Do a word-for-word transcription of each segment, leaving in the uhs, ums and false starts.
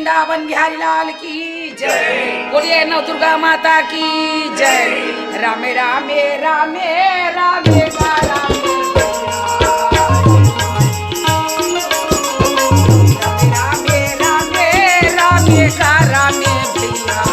वृंदावन बिहारी लाल की जय। बोलिए नव दुर्गा माता की जय। रामे रामे रामे रामे का रामे। रामे रामे रामे रामे का रामे भैया।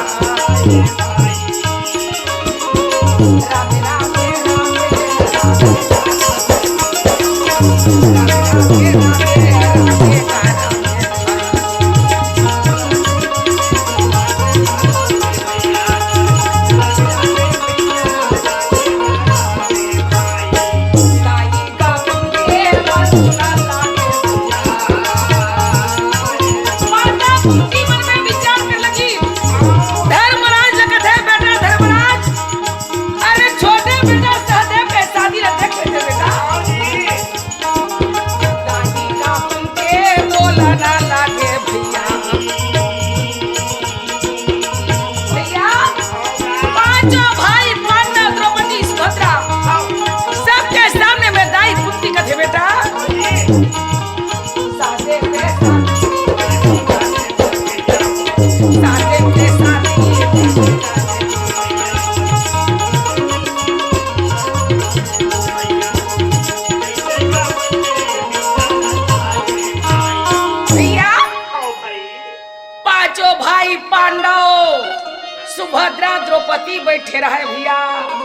माता कुंती मन में विचार कर लगी। धर्मराज ल कथे, "बेटा धर्मराज, अरे छोटे बेटा सहदेव के शादी ल देख लेते बेटा।" दाई का कुंती बोला ना लागे भैया। भैया, पांचों भाई पांडव, द्रौपदी, सुभद्रा, सबके सामने में दाई कुंती कथे, "बेटा, शादी के साथ, शादी के साथ।" भैया, पांचों भाई पांडव, सुभद्रा, द्रौपदी बैठे रहे भैया।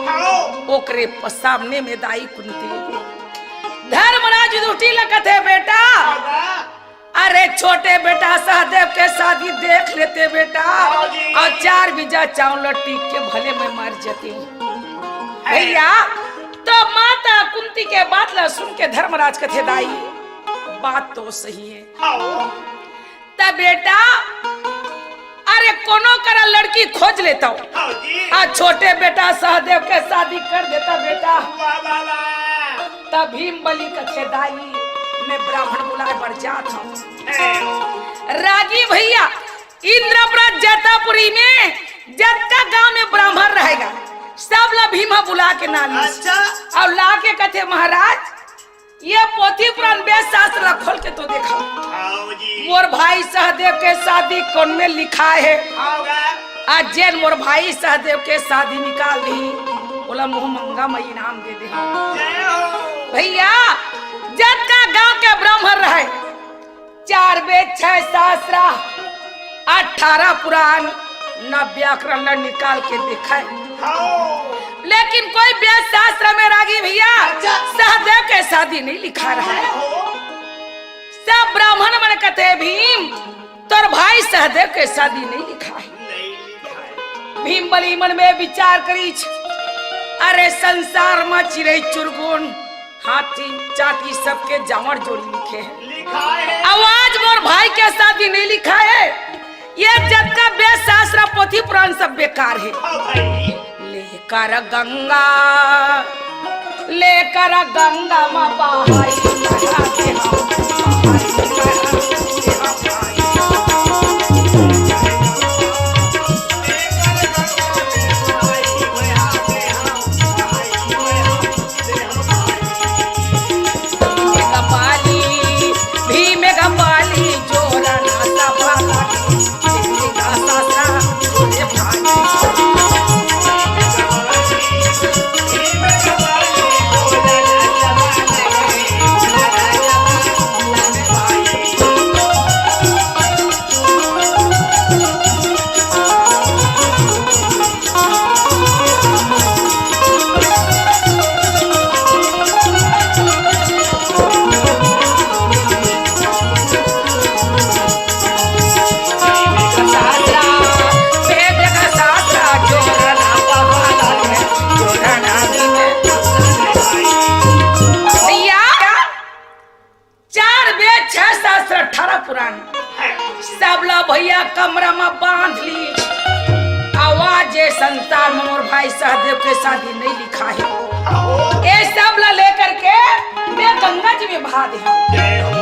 हाँ। ओकरे प-, सामने में दाई कुंती। धर्मराज युधिष्ठिर ल कथे, "बेटा, हाँ। अरे छोटे बेटा सहदेव के शादी देख लेते बेटा, हाँ जी। और चार बीजा चावल टीक के भले मैं मर जाती।" हाँ। भैया, तो माता कुंती के बात ला सुन के धर्मराज कथे, "दाई, बात तो सही है।" हाँ। त बेटा, अरे कोनो करा लड़की खोज लेता हूँ। हाँ जी। आ छोटे बेटा सहदेव के शादी कर देता बेटा। वाह, वाह, वाह। त भीम बली कथे, "दाई, मैं ब्राह्मण बुलाए बर जात हूँ।" है। रागी भैया, इंद्रप्रस्थ जैतापुरी में जतका गांव में ब्राह्मण रहेगा, सब ला भीम बुला के ना ली। अच्छा। और ला के कथे, "महाराज, ये पोथी पुराण वेद शास्त्र ला खोल के तो देखा। हाँ जी। मोर भाई सहदेव के शादी कौन में लिखा है?" हाँ गा। आज जेन मोर भाई सहदेव के शादी निकाल दी, ओला मुंह मंगा मैं इनाम दे दे। जय हो। भैया, जतका गांव के ब्राह्मण रहे, चार वेद, छह शास्त्र, अठारह पुराण, न व्याकरण ल निकाल के देखे। हाँ। लेकिन कोई वेद शास्त्र में रागी भैया अच्छा। सहदेव के शादी नहीं लिखा रहा है। हाँ। सब ब्राह्मण मन कथे, "भीम, तोर भाई सहदेव के शादी नहीं लिखा है।" नहीं लिखा है। भीम बली मन में विचार करीच, अरे संसार म चिरई चुरगुन हाथी चाटी सबके जांवर जोड़ी लिखे है। लिखा है। आवाज मोर भाई के शादी नहीं लिखा है। ये जतका वेद शास्त्र पोथी पुराण सब बेकार है। हाँ भाई। लेकर गंगा, लेकर गंगा मा बहाई बहा दे हम, बहाई बहा दे हम। भैया, चार वेद, छह शास्त्र, अठारह पुराण, सबला भैया कमरा में बांध ली। आवाज ये संसार में मोर भाई सहदेव के शादी नहीं लिखा है। ये सब ला लेकर के मैं गंगा जी में बहा दे हूँ।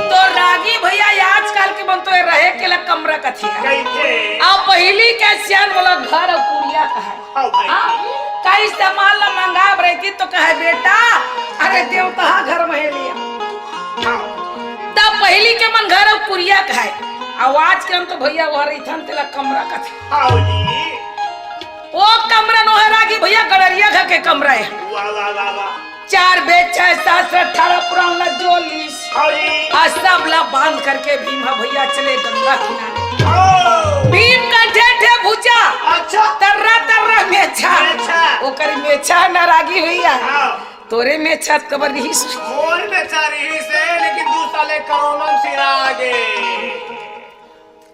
तो रागी भैया, आजकल के मन तो ये रहे के ला कमरा कथे। कैसे? अब पहली के सियान वाला घर और कुरिया का है। हाँ भाई। हाँ, कई सामान ला मंगाब रहितिस तो कहे, "बेटा, अरे देवता घर में है लिया।" हाँ। तब पहली के मन घर अउ कुरिया कहे, आवाज के हम तो भैया वह रहिथन, तेला कमरा कथे। आओ जी। ओ कमरा नोहे रागी भैया, गड़रिया घर के कमरा हे। वाह, वाह, वाह, वाह। चार वेद, छह शास्त्र, अठारह पुराण ला जोलिस। आओ जी। आ सब ला बांध करके भीम ह भैया चले गंगा किनारे। आओ। भीम कंठे ठे भुजा। अच्छा। तर्रा तर्रा मेछा। मेछा। ओकर मेछा न रागी भैया। हाँ। तोरे मेछा त कबर रिहिस। मोर मेछा रिहिस हे, लेकिन दू साल ले कोरोना म सिरा गे।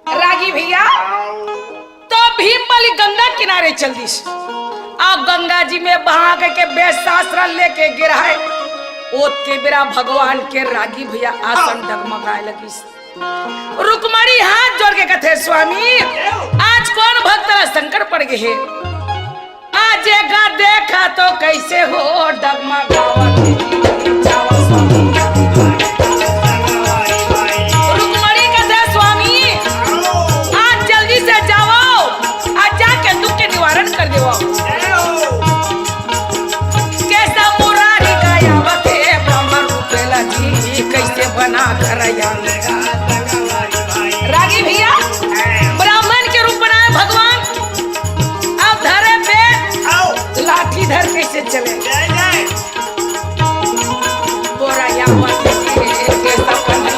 रागी भैया, तो भीम बली गंगा किनारे चल दिस। आ गंगा जी में बहा के, के वेद शास्त्र लेके गिराए। ओत के बेरा भगवान के रागी भैया आसन डगमगाए लगिस। रुक्मणी हाथ जोड़ के कथे, "स्वामी, आज कौन भक्त ला संकट पड़ गे हे?" आज एका देखा तो कैसे हो डगमगावत हे। रुक्मणी कथे, "स्वामी, आज जल्दी से जावव, आज जाके दुख के निवारण कर देवव।" केसा मुरारी का आवत हे ब्रह्म रूप ला जी, कैसे बना कर आया। रागी भैया, ब्राह्मण के रूप बनाए भगवान, अब धरे पे आओ। लाठी धर कैसे चले? जय जय। बोरा या बात के, के सपन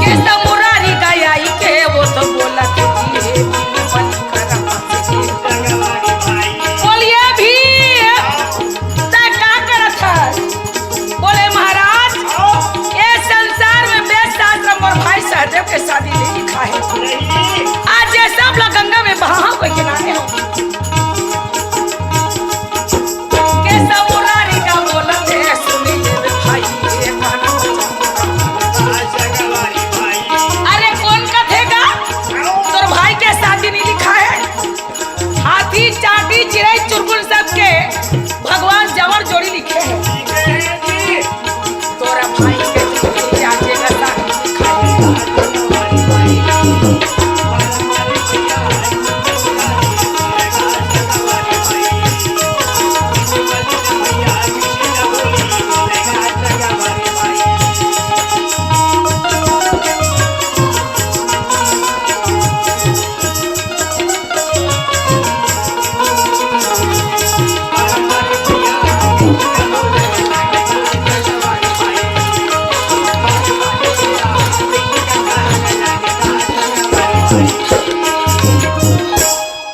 के समुरारी का आई के वो तो बोला थी, हे बन करम से। बोलिए भी, तै का करत हस? बोले, "महाराज, ये संसार में वेद शास्त्र मोर भाई सहदेव के शादी नहीं लिखा है। आज ये सब लोग गंगा में बहा कोई किनारे हो।" के समुरारी का बोलत है, सुनी ले भाई, ये काना। अरे कौन कथेगा? तोर भाई के शादी नहीं लिखा है। हाथी, चाटी, चिरई, चुरगुन सबके भगवान जवर जोड़ी लिखे हे। तोरा भाई के जिंदगी जाचे का साथ खाए।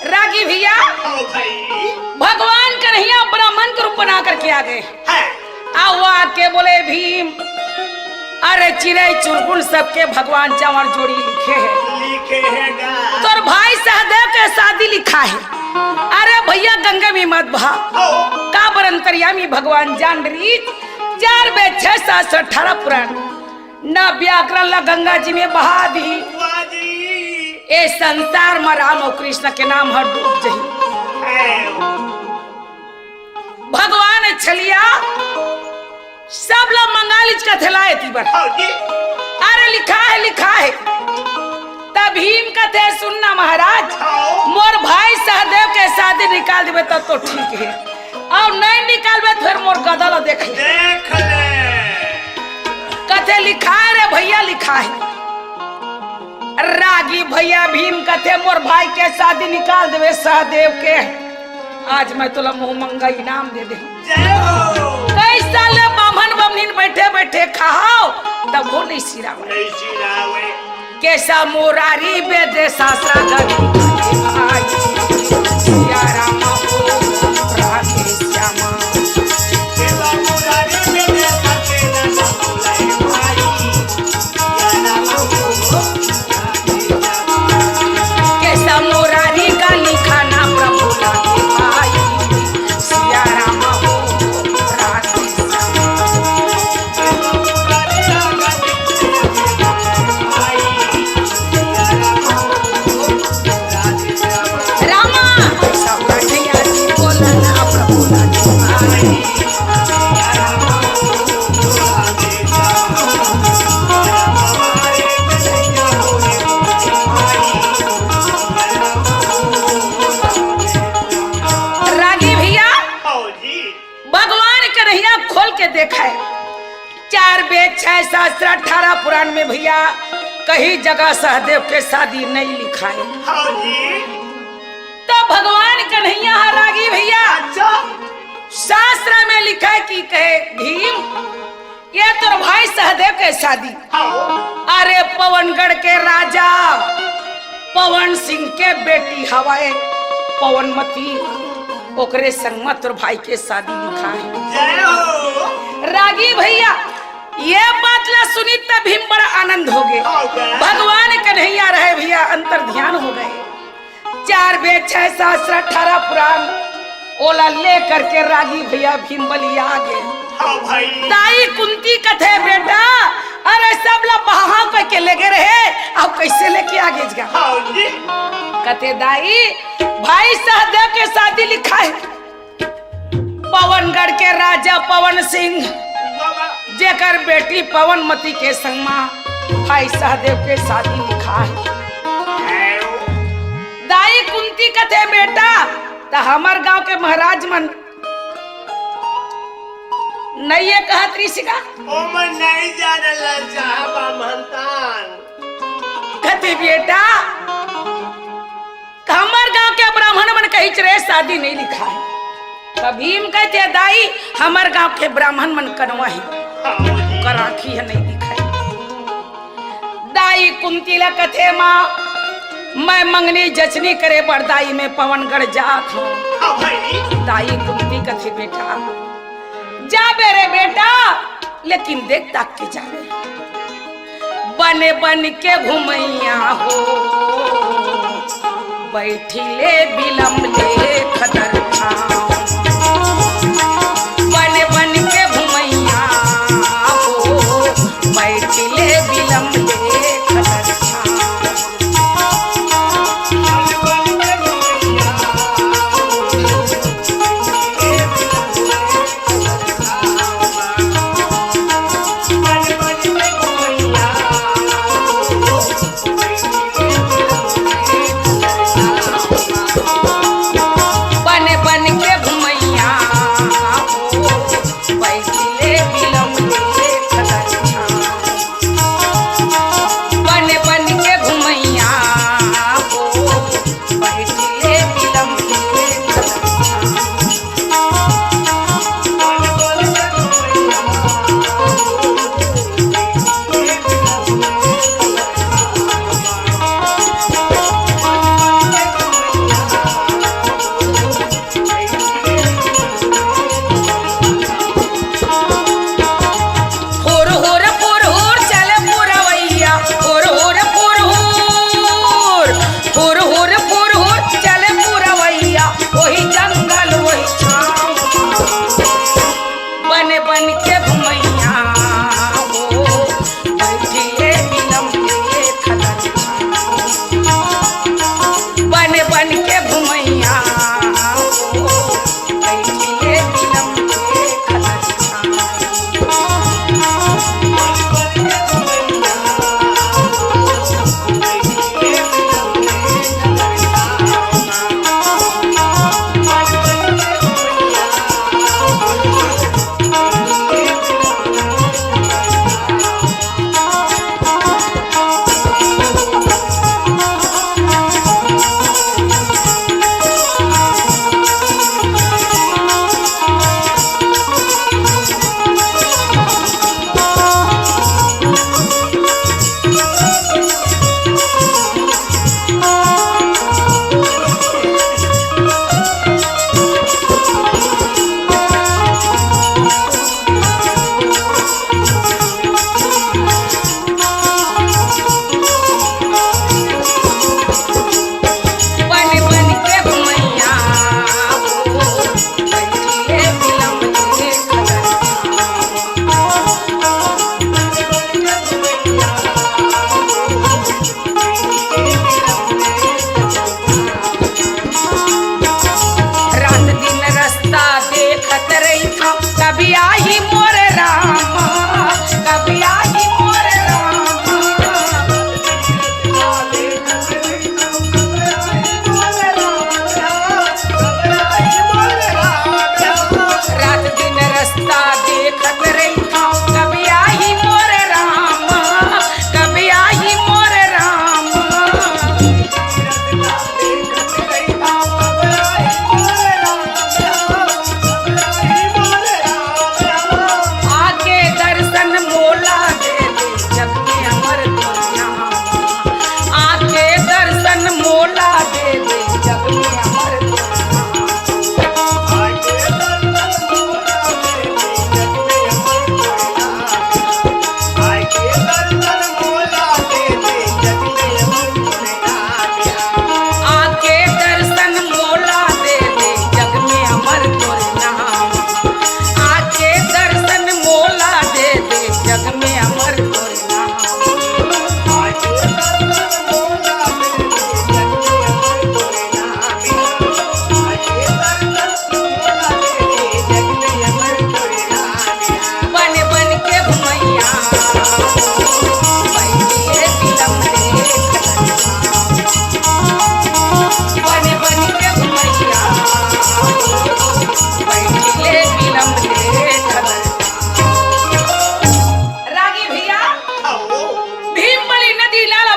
रागी भैया, ओ भाई। भगवान कन्हैया ब्राह्मण के रूप बना करके आ गए। है। आ वो आके बोले, "भीम, अरे चिरई चुरगुन सबके भगवान जवर जोड़ी लिखे हे। लिखे हे गा। तोर भाई सहदेव के शादी लिखा हे। अरे भैया गंगा में मत बहा।" हो। काबर अंतर्यामी भगवान जान रही, चार वेद छह शास्त्र अठारह पुराण, ना व्याकरण ला गंगा जी में बहा दी। वाह जी। ए संसार में राम और कृष्ण के नाम हर डूब जही। है। भगवान छलिया सब ला मंगा लिच कथे लाए ती बर। हाँ जी। अरे लिखा है, लिखा है। तब भीम कथे, "सुन ना महाराज, हाँ। मोर भाई सहदेव के शादी निकाल देबे तब तो ठीक है, और नहीं निकालबे तो फिर मोर गदा ला देख ले।" देख ले। कथे लिखा है रे भैया, लिखा है। रागी भैया भीम कथे, "मोर भाई के शादी निकाल देबे सहदेव के, आज मैं तोला मुंह मंगा इनाम दे दे।" जय हो। कई साल ले बाम्हन बमनीन बैठे बैठे खाओ, तब वो नहीं सिरावे। नहीं सिरावे। केसा मुरारी वेद शास्त्र गणित भाई, सिया राम हो, राधे श्यामा। केसा मुरारी वेद शास्त्र गणित भाई, सिया राम हो, केसा मुरारी का लिखाना प्रभु लागे भाई, सिया राम हो, राधे श्याम। रामा, सब अठारह पुराण में भैया कहीं जगह सहदेव के शादी नहीं लिखाए। हाँ जी। तो भगवान कन्हैया ह रागी भैया अच्छा। शास्त्र में लिखा है कि कहे भीम, ये तोर भाई सहदेव के शादी। हाँ। अरे पवनगढ़ के राजा पवन सिंह के बेटी हवाए पवनमती, ओकरे संग म तोर भाई के शादी लिखा है। जय हो। रागी भैया ये बात ला सुनी त भीम बड़ा आनंद हो गए। हाँ, जय। भगवान कन्हैया रहे भैया अंतर ध्यान हो गए। चार वेद छह शास्त्र अठारह पुराण ओला ले करके रागी भैया भीम बलिया आ गए। हाँ भाई। दाई कुंती कथे बेटा, अरे सब ला बहाव करके लेगे रहे, अब कैसे लेके आ गए इसका? हाँ जी। कथे दाई भाई सहदेव के शादी लिखा है पवनगढ़ के राजा पवन सिंह, बाबा। जेकर बेटी पवनमती के संग मा भाई सहदेव के शादी लिखा है। दाई कुंती कथे बेटा, त हमर गांव के महाराज मन नहीं ये कहत रही सिका। ओमन नहीं जानला साहबा महंतान। कथे बेटा, हमर गांव के ब्राह्मण मन कहिच रहे शादी नहीं लिखा है। त भीम कहते दाई, हमर गांव के ब्राह्मण मन कनवा है, हाँ जी। कर आँखी है नहीं दिखाई। दाई कुंती ला कथे माँ, मैं मंगनी जचनी करे बर दाई मैं पवनगढ़ जात हूँ। हाँ भाई। दाई कुंती कथे बेटा, जाबे रे बेटा, लेकिन देख ताक के जाबे। बन बन के घुमैया हो, बैठी ले बिलम ले खदर छाँव। बन बन के घुमैया हो, बैठी ले बिलम ले खदर छाँव। बन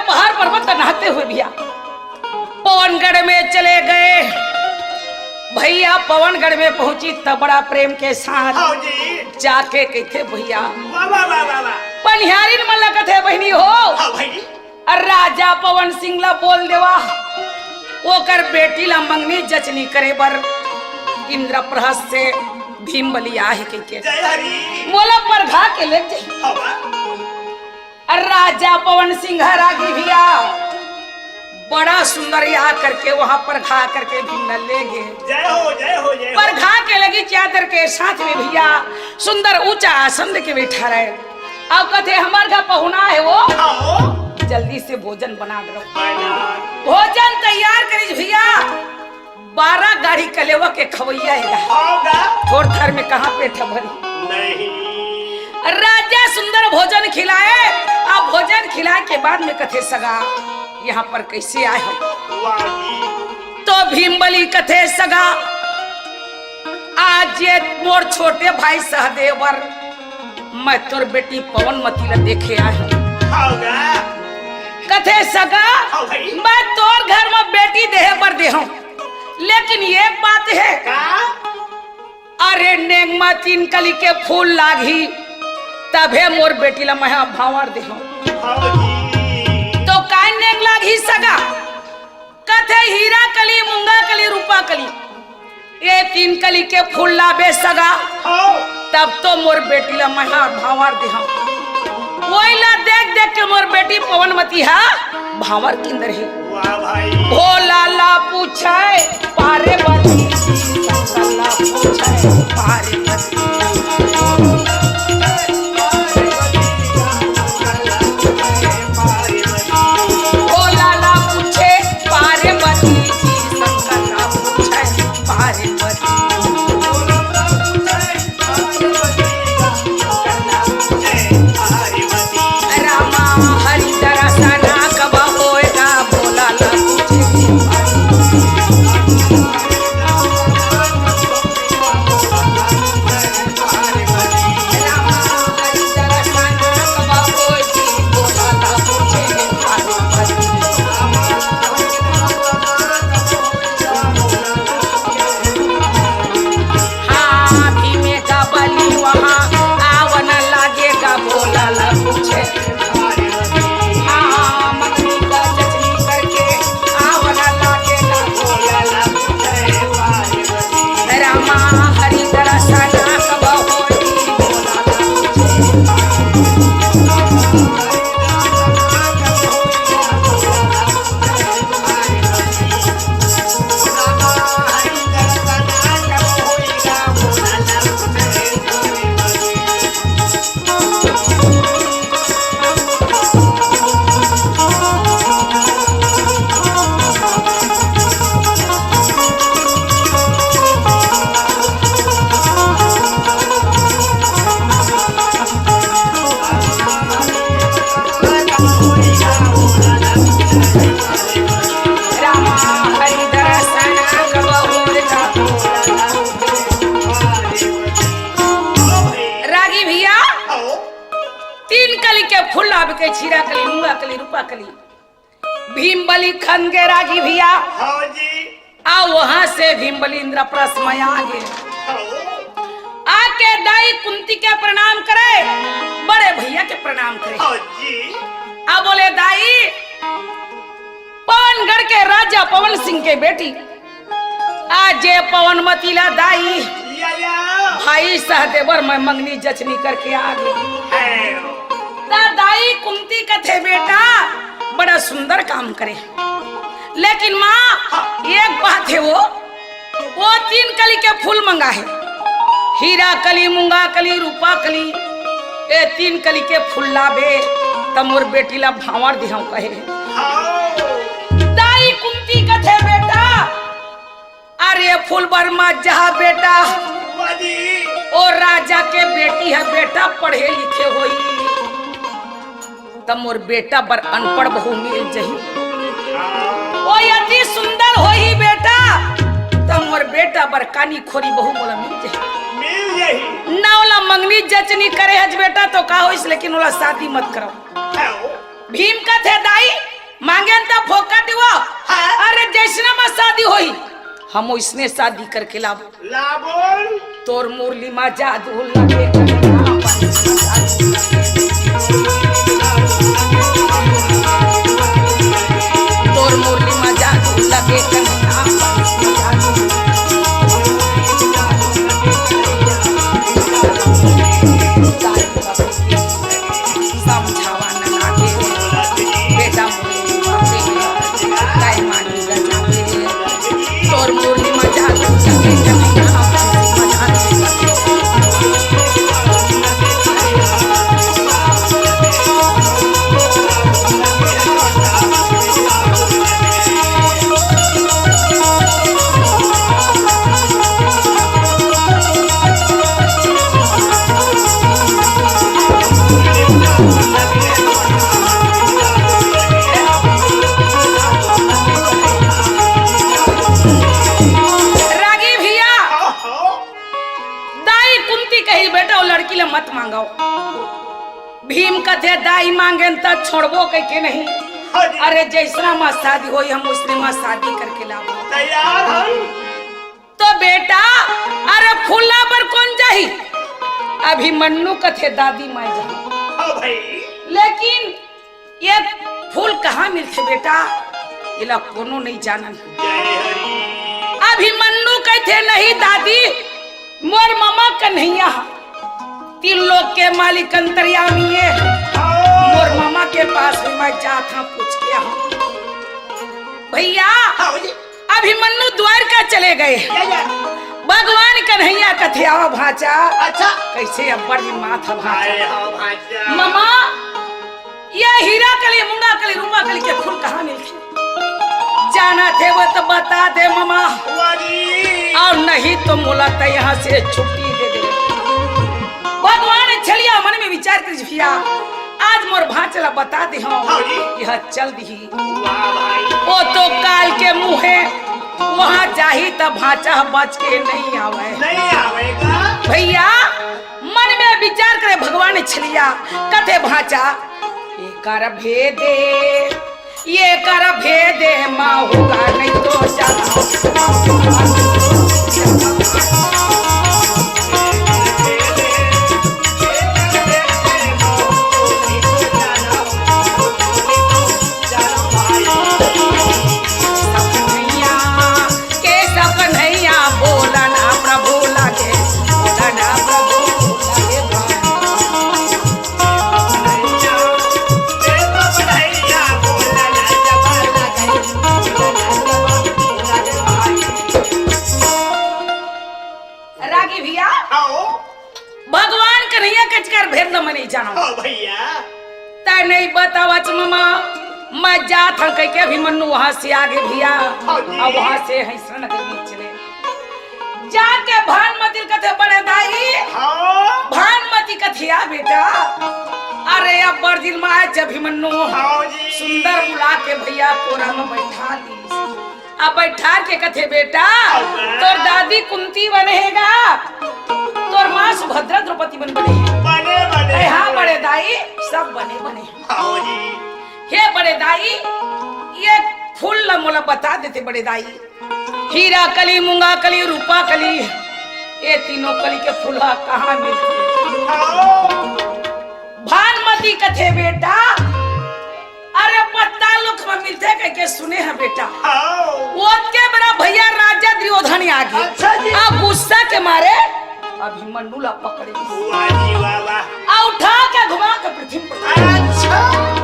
पहाड़ पर्वत नहाते हुए भैया पवनगढ़ में चले गए। भैया पवनगढ़ में पहुंची तब बड़ा प्रेम के साथ हाँ जी। जाके कथे भैया वाह, वाह, वाह, वाह, वाह। पनिहारिन मन ला कथे बहिनी हो। हाँ भाई। अउ राजा पवन सिंह ला बोल देवा, ओकर बेटी ला मंगनी जचनी करे बर इंद्रप्रस्थ से भीम बली आहे कहिके। जय हरि। मोला परघा के ले जाही। हवा। अउ राजा पवन सिंह रागी भैया बड़ा सुंदर या करके वहां परघा करके भीम ला ले गे। जय हो, जय हो, जय हो। परघा के लगी चादर के साथ में भैया सुंदर ऊंचा आसन देके बैठा रहे। अब कथे हमार घर पहुना हे वो, आओ। जल्दी से भोजन बना दो। बना। भोजन तैयार करिस भैया, बारह गाड़ी कलेवा के खवैया हे गा। आओ गा। थोर थार में कहाँ पेट भरी। नहीं। राजा सुंदर भोजन खिलाए, अब भोजन खिलाए के बाद में कथे सगा, यहाँ पर कैसे आए हम? वाह जी। तो भीम बली कथे सगा, आज ये मोर छोटे भाई सहदेव बर मैं तोर बेटी पवनमती ला देखे आए हूँ। हाँ गा। कथे सगा, हाँ भाई। मैं तोर घर में बेटी देहे बर दे हूँ, लेकिन एक बात हे। का? अरे नेंग मा तीन कली के फूल लागही, तभे मोर बेटी ला मैं हा भांवर दे हूँ। हाँ जी। तो काय नेंग लागही सगा? कथे हीरा कली, मूंगा कली, रूपा कली, ये तीन कली के फूल लाबे सगा, हाँ। तब तो मोर बेटी ला मैं हा भांवर दे हूँ। वही ला देख देख के मोर बेटी पवनमती हा भांवर किंदर हे। वाह भाई। भोला ला पूछे पार्वती, शंकर ला पूछे पार्वती। भोला ला पूछे पार्वती जी, शंकर ला पूछे पार्वती। रामा हरि दरसना कब होएगा, भोला ला पूछे। हाँ, भीमे का बली वहाँ आवन लागेगा, भोला ला पूछे। हाँ, मंगनी का जचनी करके आवन लागेगा, भोला ला पूछे। रामा हरि दरसना कब होई, भोला ला पूछे। रागी भैया, आओ। तीन कली के फूल लाब के, हीरा कली, मूंगा कली, रूपा कली। भीम बली खन गे रागी भैया। हाँ जी। आ वहां से भीम बली इंद्रप्रस्थ में आ गे। हाँ। आके दाई कुंती के प्रणाम करे, बड़े भैया के प्रणाम करे। हाँ जी। आ बोले, दाई, पवनगढ़ के राजा पवन सिंह के बेटी, आज ये पवनमती ला दाई, या, या। भाई सहदेव बर मैं मंगनी जचनी करके आ गे। है। त दाई कुंती कथे, बेटा, बड़ा सुंदर काम करे, लेकिन माँ, एक बात हे वो, वो तीन कली के फूल मंगा हे, हीरा कली, मूंगा कली, रूपा कली, ए तीन कली के फूल लाबे, त मोर बेटी ला भांवर दिहंव कहे। हाँ। दाई कुंती कथे, बेटा, अरे फूल बर मत जहा बेटा, वाह जी। ओ राजा के बेटी हे बेटा, पढ़े लिखे होई, त मोर बेटा बर अनपढ़ बहू मिल जही। ओ अति सुंदर होही बेटा, त मोर बेटा बर कानी खोरी बहू मोला मिल जही। मिल जही। ना ओला मंगनी जचनी करे हच बेटा, तो का होइस, लेकिन ओला शादी मत करव। हाँ। भीम कथे, "दाई, मांगेन त फोकट वो।" हाँ। अरे, जइसने म शादी होही, हम ओइसने शादी करके लाबो। लाबो। तोर मुरली म जादू लगे कन्हैया, तोर मुरली म जादू लगे कन्हैया। समझावा न लागे, बेटा मुरली म जादू लगे, तोर मुरली म जादू लगे कन्हैया। रागी भैया, दाई कुंती कही, "बेटा, वो लड़की ले मत मांगव।" भीम कथे, "दाई मांगेन त छोड़बो कहिके नहीं।" हाँ जी। अरे, जइसना म शादी होही, हम ओइसने म शादी करके लाबो। तैयार हन। तो बेटा, अरे, फूल ला बर कोन जाही? अभिमन्यु कथे, "दादी, मैं जाहूं।" हाँ भाई। लेकिन ये फूल कहाँ मिलथे बेटा? एला कोनो नइ जानन। जय हरि। अभिमन्यु कहिथे, "नहीं दादी, मोर ममा कन्हैया ह, तीन लोक के मालिक अंतर्यामी हे। हाँ। मोर ममा के पास में मैं जात हूँ, पूछ के आऊँ।" भैया, हाँ जी। अभिमन्यु द्वारका चले गए। जय जय। भगवान कन्हैया कथे, "आवा भांचा।" अच्छा। कइसे अब्बड़ दिन मात ह भांचा। आए हो भांचा। ममा, ये हीरा कली, मूंगा कली, रूपा कली के फूल कहाँ मिलथे? जानत हे वो तो बता दे ममा। वाह जी। अउ नहीं तो मोला त यहाँ से छुट्टी दे दे। भगवान छलिया मन में विचार करिस, "भैया, आज मोर भांचा ला बता दे हूँ, हाँ जी। यह चल दिही।" वाह भाई। वो तो काल के मुँहे वहाँ जाही त भांचा ह बच के नहीं आवे। नहीं आवेगा। भैया, मन में विचार करे भगवान छलिया, कथे भांचा, "एकर भेदे, एकर भेदे मा होगा नहीं तो जाना।" सपनैया, के सपनैया, बोला ना प्रभु लागे, बोला ना प्रभु लागे। रागी भैया, आओ। भगवान कन्हैया के चकर भेद ल मैं नहीं जानव। हाँ भैया। तैं नहीं बतावच ममा, मैं जात हूँ कहिके अभिमन्यु वहाँ से आगे भैया। हाँ जी। अब वहाँ से हंसरन के बीच में जाके भानुमति ल कथे, "बड़े दाई।" हाँ। भानुमति कथे, "या बेटा, अरे अब्बड़ दिन म आए अभिमन्यु।" हाँ जी। सुंदर बुला के भैया कोरा में बैठा ली। अब बैठार के कथे, "बेटा, तोर दादी कुंती बने हे गा, तोर माँ सुभद्रा द्रौपदी मन बने हे?" बने, बने। कहे, "हाँ बड़े दाई, सब बने, बने।" हाँ जी। हे बड़े दाई, ये फूल ला मोला बता देते बड़े दाई, हीरा कली, मूंगा कली, रूपा कली, ये तीनों कली के फूल ह कहाँ मिलथे? हाँ। भानुमति कथे, "बेटा, अरे पत्ता लोक में मिलथे कहिके सुने हँव बेटा।" हाँ। ओतके बेरा भैया राजा दुर्योधन आगे। अच्छा जी। अब गुस्सा के मारे अभिमन्यु ला पकड़े। वाह जी वाह, वाह। आ उठा के घुमा के पृथ्वी पर। अच्छा।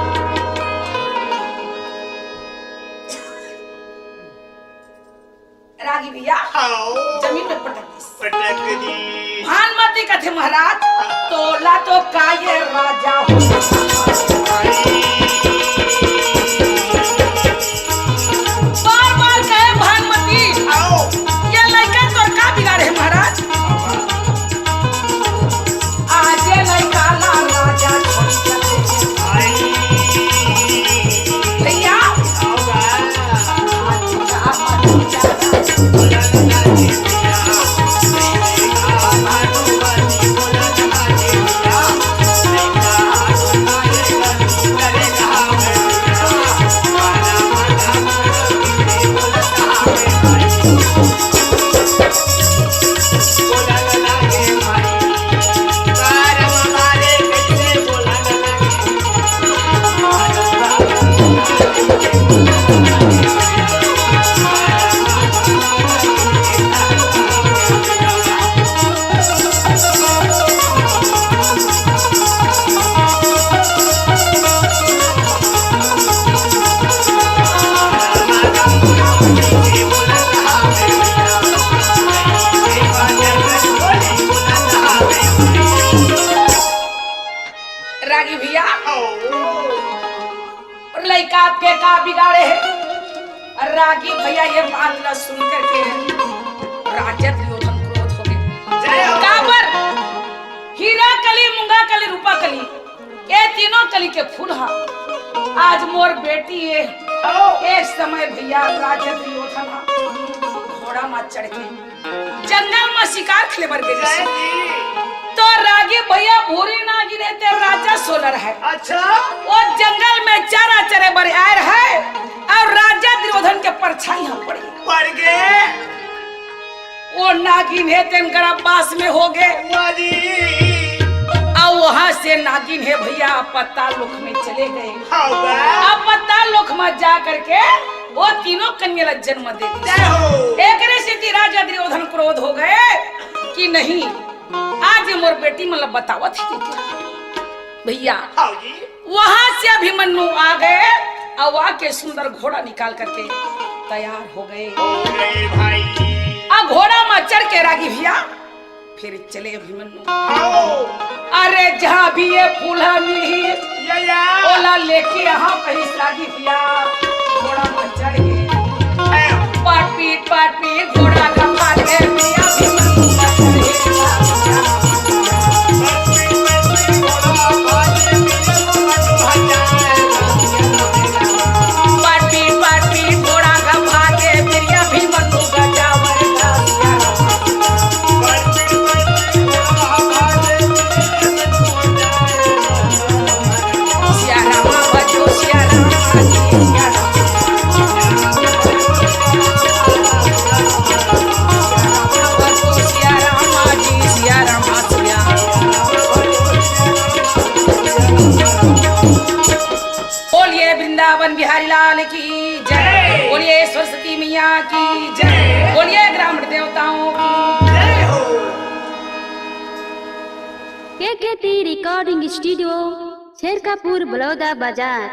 रागी भैया, हाँ। जमीन में पटक दिस। पटक दिस। भानुमति कथे, "महाराज, तोला तो का ये राजा हो।" बार बार कहे भानुमति, आओ। "ये लइका तोर का बिगाड़े हे महाराज?" आज ये लइका ला राजा छोड़ के भैया। अरे, रागी भैया ये बात ला सुन करके राजा दुर्योधन क्रोध हो गए। जय हो। काबर? हीरा कली, मूंगा कली, रूपा कली, ये तीनों कली के फूल हा। आज मोर बेटी ये आओ। एक समय भैया राजा दुर्योधन हा घोड़ा मा चढ़ के जंगल में शिकार खेले बर गे जय रहिस। जी। तो रागी भैया भूरी नागिन हे ते राजा सोलर हे। अच्छा। वो जंगल में चारा चरे बर आए रहे अउ राजा दुर्योधन के परछाई हा पड़ गे। पड़ गे। वो नागिन हे तेन गरभवास में हो गे। वाह जी। अउ वहां से नागिन हे भैया पाताल लोक में चले गए। हाँ बा। अब पाताल लोक में जा करके वो तीनों कन्या ला जन्म दे दी। जय हो। एकरे सेती राजा दुर्योधन क्रोध हो गए कि नहीं, आज ये मोर बेटी मन ला बतावत हे कि भैया, हाँ जी। वहां से अभिमन्यु आ गए अउ आके सुंदर घोड़ा निकाल करके तैयार हो गए। हो गए भाई। अब घोड़ा में चढ़ के रागी भैया फिर चले अभिमन्यु। आओ। अरे जहाँ भी ये फूल मिली, या, या। ओला लेके यहाँ कहीं रागी भैया घोड़ा में चढ़ गए। आयो। पाट पीट, पाट पीट, घोड़ा का फाट गए, भैया अभिमन्यु मर गए। पाट पीट, पाट पीट, घोड़ा का फाट गए, भैया अभिमन्यु बचावे। सिया रामा भजो सिया रामा जी, सिया रामा। सिया रामा भजो सिया रामा जी, सिया रामा, सिया। बोलिए वृंदावन बिहारी लाल की जय, बोलिए सरस्वती मैया की जय, बोलिए ग्रामीण देवताओं की जय हो। केकेटी रिकॉर्डिंग स्टूडियो, छेरकापुर बलौदा बाजार।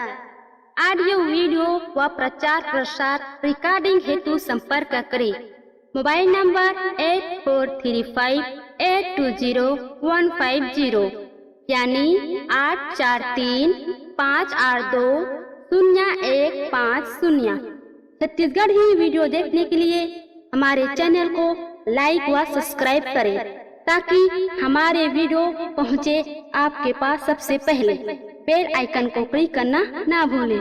ऑडियो, वीडियो व प्रचार प्रसार रिकॉर्डिंग हेतु संपर्क करें। Mobile number eight four three five eight two zero one five zero, यानी आठ चार तीन पाँच आठ दो शून्य एक पाँच शून्य। छत्तीसगढ़ी वीडियो देखने के लिए हमारे चैनल को लाइक व सब्सक्राइब करें, ताकि हमारे वीडियो पहुंचे आपके पास सबसे पहले। बेल आइकन को क्लिक करना ना भूलें।